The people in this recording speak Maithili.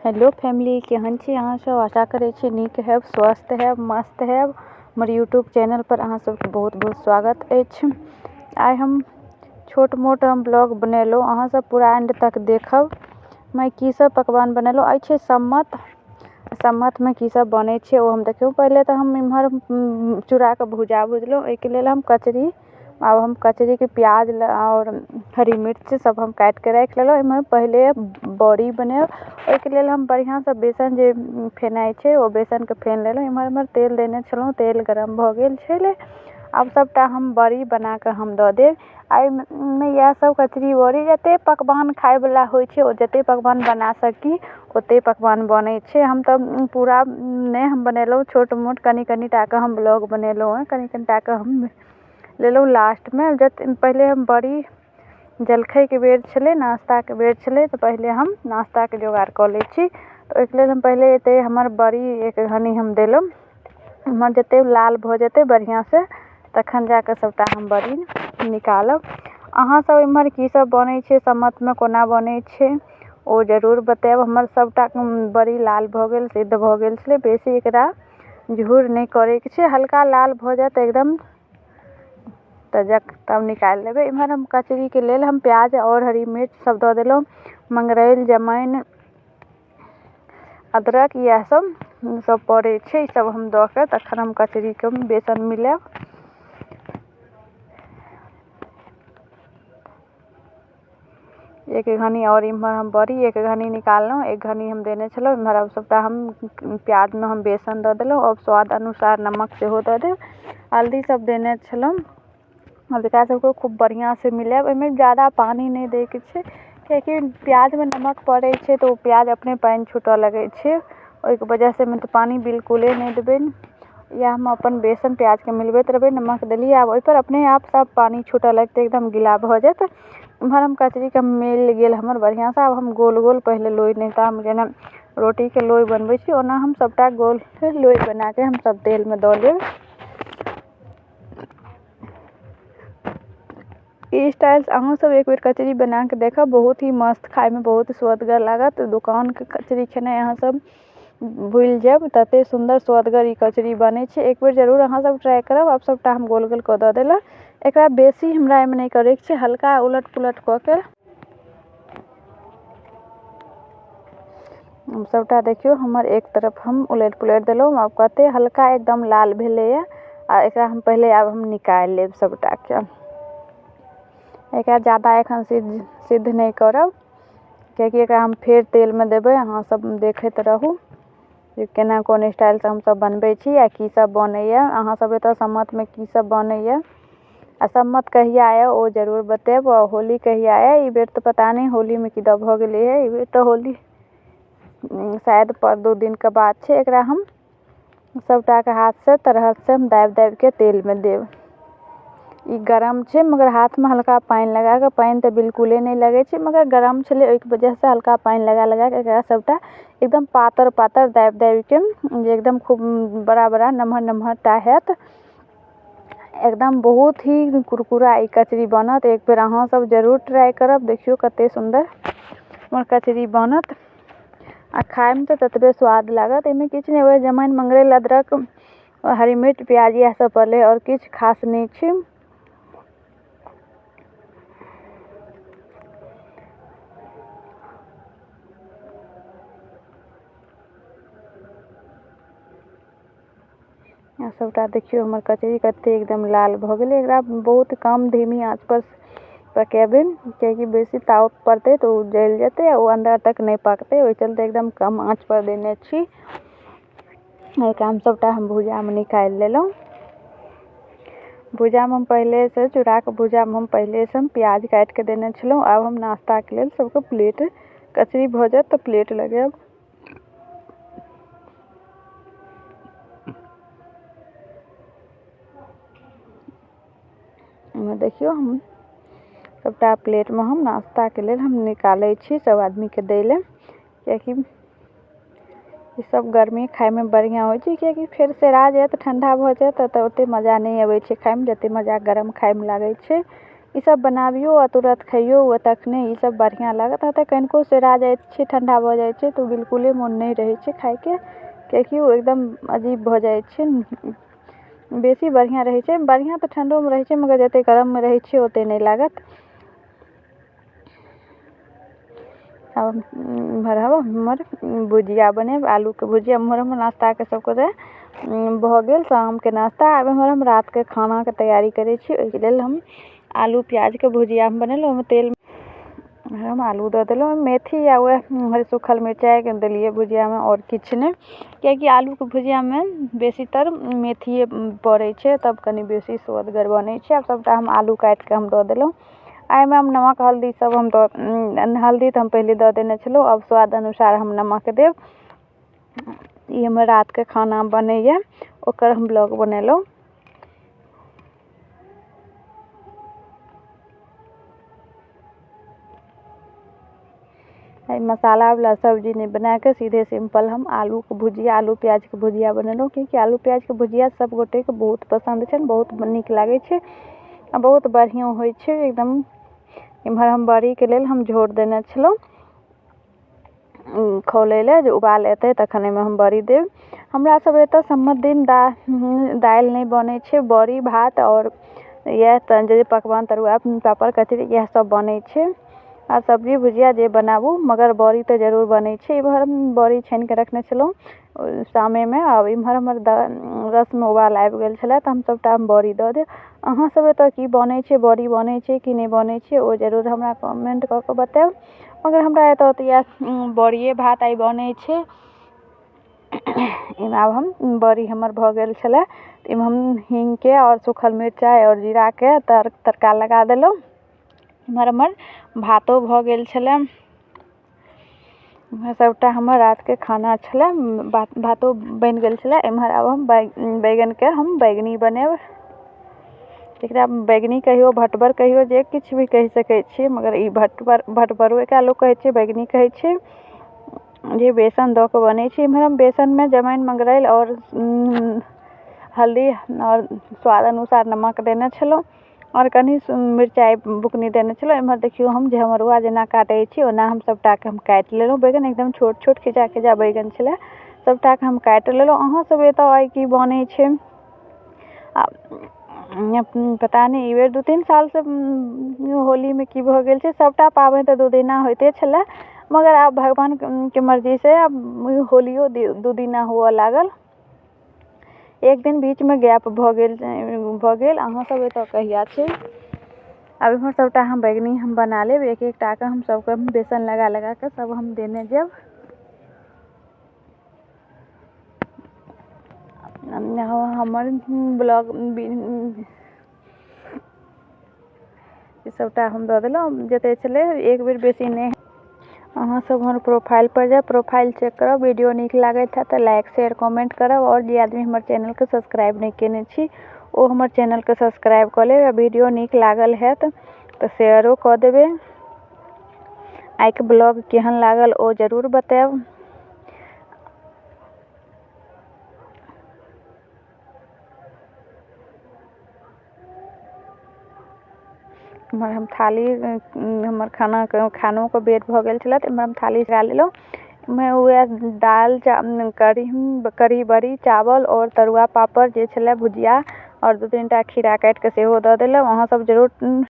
हेलो फैमिली, केहन छी अहाँ सब? आशा करै छी नीक हैब, स्वस्थ हैब, मस्त हैब। हमर यूट्यूब चैनल पर अहाँ सबके बहुत बहुत स्वागत अछि। आइ हम छोट मोट हम ब्लॉग बनेलहुँ, अहाँ सब पूरा एंड तक देखब। मैं की सब पकवान बनेलहुँ। आइ छै सम्मत, सम्मतमे की सब बनै छै ओ हम देखियौ। पहिले तऽ हम इम्हर चूड़ाके भुजा भुजलहुँ, ओहिके लेल हम कचरी, आब हम कचरीके प्याज आओर हरी मिर्च सब हम काटिके राखि लेलहुँ। एहिमे पहिले बड़ी बनायब, ओहिके लेल हम बढ़िआँसँ बेसन जे फेनाइ छै ओ बेसनके फेन लेलहुँ। एम्हर एम्हर तेल देने छलहुँ, तेल गरम भऽ गेल छलै। आब सबटा हम बड़ी बनाकऽ हम दऽ देब। एहिमे इएह सब कचरी बड़ी जते पकवान खाइवला होइ छै ओ जते पकवान बना सकी ओते पकवान बनै छै। हम तऽ पूरा नहि हम बनेलहुँ, छोट मोट कनि कनि टाके हम ब्लॉग बनेलहुँ हँ, कनि कनि टाके हम लेलहुँ। लास्टमे जते पहिले हम बड़ी, जलखैके बेर छलै, नाश्ताके बेर छलै, तऽ पहिले हम नाश्ताके जोगाड़ कऽ लै छी। तऽ ओहिके लेल हम पहिले एते हमर बड़ी एक घनी हम देलहुँ। एम्हर जते लाल भऽ जेतै बढ़िआँसँ तखन जाकऽ सबटा हम बड़ी निकालब। अहाँ सब एम्हर की सब बनै छै, सम्मतमे कोना बनै छै ओ जरूर बतायब। हमर सबटा बड़ी लाल भऽ गेल, सिद्ध भऽ गेल छलै। बेसी एकरा झूर नहि करैके छै, हल्का लाल भऽ जायत एकदम तऽ जख तब निकालि लेबै। एम्हर हम कचरीके लेल हम प्याज आओर हरी मिर्च सब दऽ देलहुँ, मंगरैल, जमाइन, अदरक इएह सब सब पड़ै छै। ई सब हम दऽ कऽ तखन हम कचरीके बेसन मिलायब। एक घनी आओर एम्हर हम बड़ी एक घनी निकाललहुँ, एक घनी हम देने छलहुँ। एम्हर आब सबटा हम प्याजमे हम बेसन दऽ देलहुँ आओर स्वाद अनुसार नमक सेहो दऽ देब। हल्दी सब देने छलहुँ। आब एकरा सबके खूब बढ़िआँसँ मिलायब। एहिमे जादा पानि नहि दैके छै, किएकि प्याजमे नमक पड़ै छै तऽ ओ प्याज अपने पानि छूटऽ लगै छै। ओहिके वजहसँ एहिमे तऽ पानि बिल्कुले नहि देबै। इएह हम अपन बेसन प्याजके मिलबैत रहबै। नमक देलियै, आब ओहिपर अपने आप सब पानि छूटऽ लगतै, एकदम गीला भऽ जायत। एम्हर हम कचरीके मिल गेल हमर बढ़िआँसँ। आब हम गोल गोल पहिले लोइ, नहि तऽ हम जेना रोटीके लोइ बनबै छी ओना हम सबटा गोल लोइ बनाके हम सब तेलमे दऽ लेब। ई स्टाइलसँ अहूँ सब एक बेर कचरी बनाकऽ देखब, बहुत ही मस्त, खाइमे बहुत सुअदगर लागत। दोकानके कचरी खेनाइ अहाँ सब भुलि जायब, तते सुन्दर सुअदगर ई कचरी बनै छै। एक बेर जरूर अहाँ सब ट्राइ करब। आब सबटा हम गोल गोल कऽ दऽ देलहुँ। एकरा बेसी हमरा एहिमे नहि करैके छै, हल्का उलट पुलट कऽ के सबटा देखियौ हमर एक तरफ हम उलटि पुलटि देलहुँ। आब कते हल्का एकदम लाल भेलैए। आ एकरा हम पहिले आब हम निकालि लेब सबटाके। एकरा जादा एखन सिद्ध नहि करब, किएकि एकरा हम फेर तेलमे देबै। अहाँ सब देखैत रहू जे केना कोन स्टाइलसँ हमसब बनबै छी आ की सब बनैए। अहाँ सब एतऽ सम्मतमे की सब बनैए आ सम्मत कहिया आयल ओ जरूर बतायब। आ होली कहिया आयल? ई बेर तऽ पता नहि होलीमे की दऽ भऽ गेलै हे। ई बेर तऽ होली शायद पर 2 दिनके बाद छै। एकरा हम सबटाके हाथसँ तरहथसँ हम दाबि दाबिके तेलमे देब। ई गरम छै, मगर हाथमे हल्का पानि लगाकऽ, पानि तऽ बिल्कुले नहि लगै छै मगर गरम छलै ओहिके वजहसँ हल्का पानि लगा लगाकऽ एकरा सबटा एकदम पातर पातर दाबि दाबिके जे एकदम खूब बड़ा बड़ा नमहर नमहर टा हैत। एकदम बहुत ही कुरकुरा ई कचरी बनत। एक बेर अहाँ सब जरूर ट्राइ करब। देखियौ कते सुन्दर हमर कचरी बनत आ खाइमे तऽ ततबे स्वाद लागत। एहिमे किछु नहि, वएह जमाइन, मंगरैल, अदरक, हरी मिर्च, प्याज इएह सब पड़लै, आओर किछु खास नहि छै। आ सबटा देखियौ हमर कचरी कते एकदम लाल भऽ गेलै। एकरा बहुत कम धीमी आँचपर पकेबै, किएकि बेसी ताव पड़तै तऽ ओ जलि जेतै आ ओ अन्दर तक नहि पकतै। ओहि चलते एकदम कम आँचपर देने छी। एकरा हम सबटा हम भुजामे निकालि लेलहुँ। भुजामे हम पहिलेसँ चूड़ाके भुजामे हम पहिलेसँ हम प्याज काटिके देने छलहुँ। आब हम नाश्ताके लेल सबके प्लेट, कचरी भऽ जायत तऽ प्लेट लगायब। एहिमे देखियौ हम सबटा प्लेटमे हम नाश्ताके लेल हम निकालै छी सब आदमीके दै लए, किएकि ई सब गर्मी खाइमे बढ़िआँ होइ छै। किएकि फेर सेरा जायत, ठण्डा भऽ जायत तऽ ओते मजा नहि अबै छै खाइमे जते मजा गरम खाइमे लागै छै। ई सब बनाबियौ आओर तुरत खइयौ तखने ई सब बढ़िआँ लागत, नहि तऽ कनिको सेरा जाइ छै, ठण्डा भऽ जाइ छै तऽ ओ बिल्कुले मोन नहि रहै छै खाइके, किएकि ओ एकदम अजीब भऽ जाइ छै। बेसी बढ़िआँ रहै छै, बढ़िआँ तऽ ठण्डोमे रहै छै, मगर जतेक गरममे रहै छै ओतेक नहि लागत। आब एम्हर हमर भुजिया बनेब, आलूके भुजिया। एम्हर हमर नाश्ताके सब गोटे भऽ गेल शामके नाश्ता। आब एम्हर हम रातिके खानाके तैयारी करै छी। ओहिके लेल हम आलू प्याजके भुजिया हम बनेलहुँ। ओहिमे तेल हम आलू दऽ देलहुँ, मेथी आ वएह सूखल मिरचाइ देलियै भुजियामे, आओर किछु नहि, किएकि आलूके भुजियामे बेसीतर मेथिये पड़ै छै, तब कनि बेसी सुअदगर बनै छै। आब सभटा हम आलू काटिके हम दऽ देलहुँ। एहिमे हम नमक हल्दी सब हम दऽ, हल्दी तऽ हम पहिले दऽ देने छलहुँ, आब स्वाद अनुसार हम नमक देब। ई हमर रातिके खाना बनैए, ओकर हम ब्लॉग बनेलहुँ। एहि मसालावला सब्जी नहि बनाकऽ सीधे सिम्पल हम आलूके भुजिया, आलू प्याजके भुजिया बनेलहुँ, किएकि आलू प्याजके भुजिया सब गोटेके बहुत पसन्द छनि, बहुत नीक लागै छै आओर बहुत बढ़िआँ होइ छै एकदम। एम्हर हम बड़ीके लेल हम झोर देने छलहुँ खौलै लए, जे उबाल एतै तखन एहिमे हम बड़ी देब। हमरा सब एतऽ सम्मत दिन दालि नहि बनै छै, बड़ी भात आओर इएह जे पकवान, तरुआ, पापड़, कचरी इएह सब बनै छै, आओर सब्जी भुजिया जे बनाबू, मगर बड़ी तऽ जरूर बनै छै। एम्हर हम बड़ी छानिकऽ रखने छलहुँ शामेमे। आब एम्हर हमर रसमे उबाल आबि गेल छलै तऽ हम सबटा बड़ी दऽ देब। अहाँ सब एतऽ की बनै छै, बड़ी बनै छै कि नहि बनै छै, ओ जरूर हमरा कमेन्ट कऽ कऽ बतायब। मगर हमरा एतऽ तऽ इएह बड़िए भात आइ बनै छै। एहिमे आब हम बड़ी हमर भऽ गेल छलै, एहिमे हम हीङ्गके आओर सूखल मिरचाइ आओर जीराके तड़का लगा देलहुँ। एम्हर हमर भातो भऽ गेल छलै। एम्हर सबटा हमर रातिके खाना छलै, भातो बनि गेल छलै। एम्हर आब हम बैगनके हम बैगनी बनेब। एकरा बैगनी कहियौ, भटबर कहियौ, जे किछु भी कहि सकै छियै, मगर ई भटबर, भटबरो एकरा लोक कहै छै, बैगनी कहै छै, जे बेसन दऽ कऽ बनै छै। एम्हर हम बेसनमे जमाइन, मंगरैल आओर हल्दी आओर स्वाद अनुसार नमक देने छलहुँ आओर कनि मिरचाइ बुकनी देने छलहुँ। एम्हर देखियौ, हम झमरुआ जेना काटै छी ओना हम सबटाके हम काटि लेलहुँ बैगन। एकदम छोट छोट खिजा खिजा बैगन छलै, सबटाके हम काटि लेलहुँ। अहाँ सब एतऽ आइ की बनै छै आ पता नहि। एहि बेर 2-3 सालसँ होलीमे की भऽ गेल छै, सबटा पाबनि तऽ 2 दिना होइते छलै, मगर आब भगवानके मर्जीसँ आब होलियो 2 दिना हुअ लागल, एक दिन बीचमे गैप भऽ गेल भऽ गेल। अहाँ सब एतऽ कहिया छै? आब एम्हर सबटा हम बैगनी हम बना लेब। एक एक टाके हम सबके बेसन लगा लगा कऽ सब हम देने जायब। हमर ब्लॉग सबटा हम दऽ देलहुँ जते छलै, एक बेर बेसी नहि। अहाँ सब हमर प्रोफाइल पर जायब, प्रोफाइल चेक करब, वीडियो नीक लागैत हैत तऽ लाइक, शेयर, कमेंट करब, आओर जे आदमी हमर चैनलके सब्सक्राइब नहि केने छी ओ हमर चैनलके सब्सक्राइब कऽ लेब, आ वीडियो नीक लागल हैत तऽ शेयरो कऽ देबै। आइके ब्लॉग केहन लागल ओ जरूर बतायब। एम्हर हम थाली, हमर खानाके खानोके बेर भऽ गेल छलै तऽ एम्हर हम थाली सजा लेलहुँ। एहिमे वएह दालि, कढ़ी, कढ़ी बड़ी, चावल आओर तरुआ, पापड़ जे छलै, भुजिया आओर 2-3 टा खीरा काटिकऽ सेहो दऽ देलहुँ। अहाँ सब जरूर